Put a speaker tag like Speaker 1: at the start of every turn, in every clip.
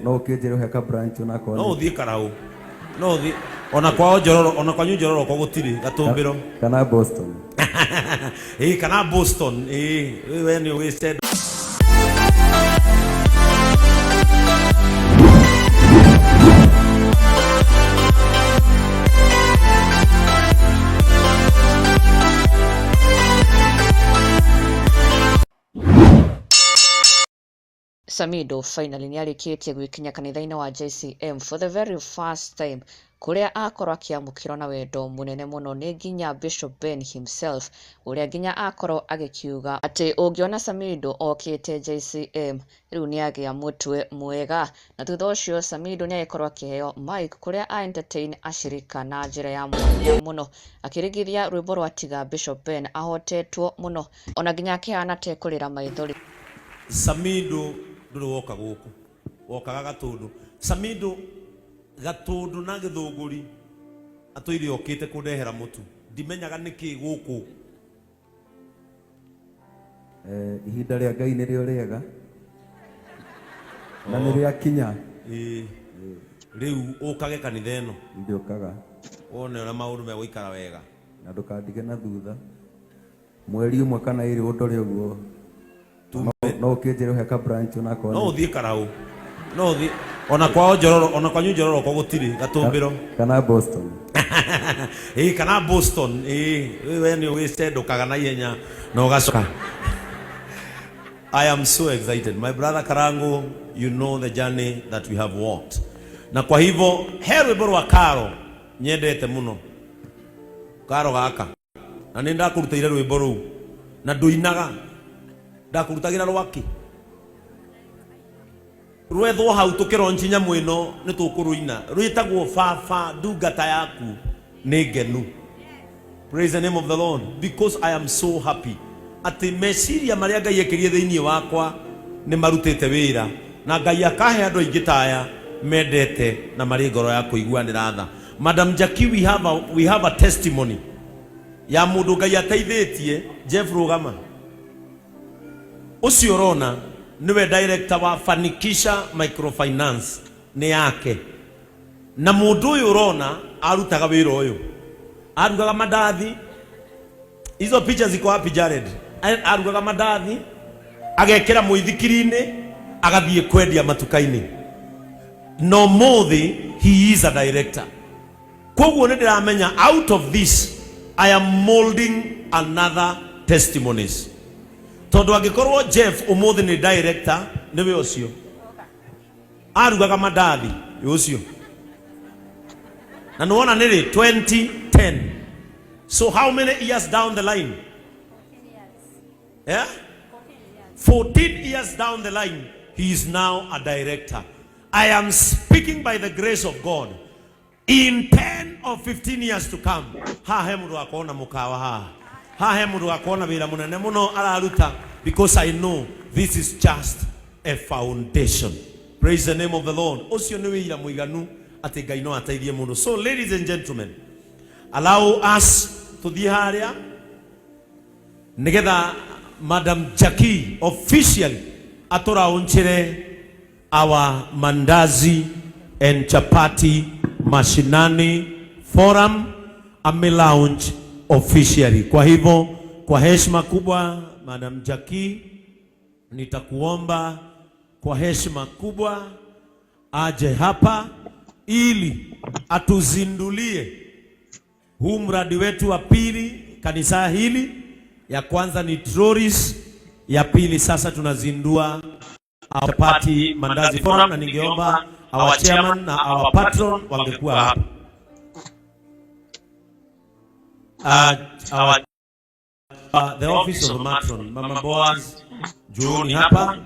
Speaker 1: No ũkĩnjĩre ũhe ka branch onakorwo
Speaker 2: No ũthiĩ Karau, no ũthiĩ ona kwao Njororo, ona kwanyu Njororo ko gũtirĩ Gatũmbĩro.
Speaker 1: Kana Boston.
Speaker 2: Ĩĩ, kana Boston. Ĩĩ, we nĩ ũgĩcendo.
Speaker 3: Samidoh finally nĩarĩkĩtie gwĩkinya kanitha-inĩ wa JCM for the very first time kũrĩa akorwo akĩamũkĩrwo na wendo mũnene mũno nĩ nginya Bishop Ben himself ũrĩa nginya akorwo agĩkiuga atĩ ũngĩona Samidoh okĩte JCM rĩu nĩagĩa mũtwe mwega. Na thutha ũcio Samidoh nĩagĩkorwo akĩheo mic kũrĩa a entertain ashirika na njĩra ya mwanya mũno akĩringithia rwĩmbo rwa Tiga Bishop Ben ahotetwo mũno ona nginya akĩhana ta ekũrĩra maithori.
Speaker 2: Samido ndũrĩ woka gũkũ, wokaga Gatũndũ. Samido Gatũndũ na Gĩthũngũri atũire okĩte kũndehera mũtu, ndimenyaga nĩkĩ gũkũ.
Speaker 1: Eh, ihinda rĩa Ngai nĩrĩo rĩega na nĩ rĩakinya.
Speaker 2: Ĩĩ, rĩu ũkage kanitha ĩno.
Speaker 1: Ndĩũkaga.
Speaker 2: Wone ũrĩa maũndũ megũikara wega.
Speaker 1: Na ndũkandige na thutha. Mweri ũmwe kana ĩrĩ ũndore ũguo. No ũkĩnjĩre ũhe ka branch onakorwo
Speaker 2: No ũthiĩ Karau, no ũthiĩ ona kwao Njororo, ona kwanyu Njororo ko gũtirĩ Gatũmbĩro.
Speaker 1: Kana Boston.
Speaker 2: Ĩĩ, kana Boston. Ĩĩ, we nĩ ũgĩcendũkaga na ihenya na ũgacoka. I am so excited. My brother Karangu, you know the journey that we have walked. Na kwa hivyo he rwĩmbo rwa Karo nyendete mũno. Karo gaka. Na nĩ ndakũrutĩire rwĩmbo rũu na ndũinaga, ndakũrutagĩra rwakĩ rwethwo hau tũkĩronji nyamũ ĩno nĩ tũkũrũina, rwĩtagwo Baba Ndungata Yaku Nĩ Ngenu. Praise the name of the Lord, because I am so happy atĩ meciria marĩa Ngai ekĩrie thĩinĩ wakwa nĩ marutĩte wĩra na Ngai akahe andũ aingĩ taya mendete na marĩ ngoro ya kũiguanĩra tha. Madam Jackie, we have a testimony ya mũndũ Ngai ateithĩtie. Jeff, rũgama. Ũcio ũrona nĩwe director wa Fanikisha Microfinance, nĩ yake. Na mũndũ ũyũ ũrona arutaga wĩra ũyũ, arugaga mandathi. Hizo picha ziko wapi, Jared? Arugaga mandathi, agekĩra mũithikiri-inĩ, agathiĩ kwendia matuka-inĩ. No mũthĩ he is a director. Koguo nĩ ndĩramenya out of this I am molding another testimonies, tondũ angĩkorwo Jeff ũmũthĩ nĩ director, nĩwe ũcio arugaga mandathi ũcio, na nĩwona nĩ rĩ 2010. So how many years down the line? Yeah? 14 years down the line, he is now a director. I am speaking by the grace of God, in 10 or 15 years to come, haha he mũndũ akona mũkawa, haha haha he mũndũ akona wĩra mũnene mũno araruta, because I know this is just a foundation. Praise the name of the Lord. Ũcio nĩ wĩira mũiganu atĩ Ngai no ateithie mũndũ. So ladies and gentlemen, allow us tũthiĩ harĩa nigetha Madam Jackie officially atũraũnchĩre our Mandazi and Chapati Mashinani Forum ame launch officially. Kwa hivyo, kwa heshima kubwa, Madam Jackie, nitakuomba kwa heshima kubwa aje hapa ili atuzindulie huu mradi wetu wa pili kanisa hili. Ya kwanza ni trolleys, ya pili sasa tunazindua Chapati Mandazi Forum, na ningeomba our chairman na our patron wangekuwa hapa. The office of the matron, Mama Boaz, njooni hapa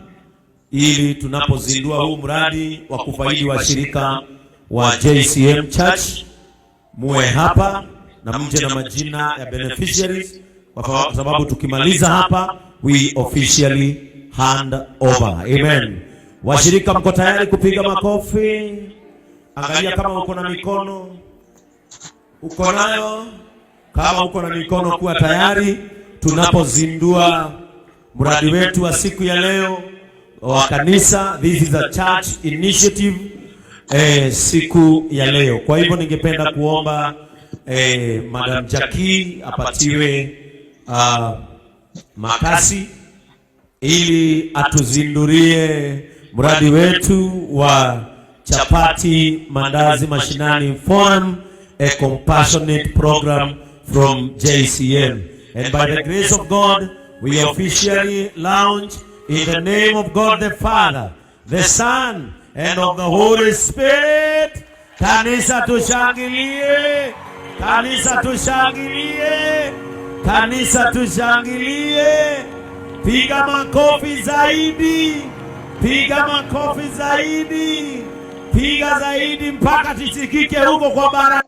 Speaker 2: ili tunapozindua huu mradi wa kufaidi washirika wa JCM Church muwe hapa na mje na majina ya beneficiaries, kwa sababu tukimaliza hapa we officially hand over. Amen. Washirika, mko tayari kupiga makofi? Angalia kama uko na mikono, uko nayo? Kama uko na mikono, kuwa tayari tunapozindua mradi wetu wa siku ya leo. wa kanisa. This is a church initiative siku ya leo. Kwa hivyo ningependa kuomba Madam Jackie apatiwe makasi ili atuzindurie mradi wetu wa Chapati Mandazi Mashinani Forum, a compassionate program from JCM. And by the grace of God, we officially launch in the name of God the Father, the Son, and of the Holy Spirit. Kanisa tushangilie, kanisa tushangilie, kanisa tushangilie. Piga makofi zaidi, piga makofi zaidi, piga zaidi mpaka tusikike huko kwa barabara.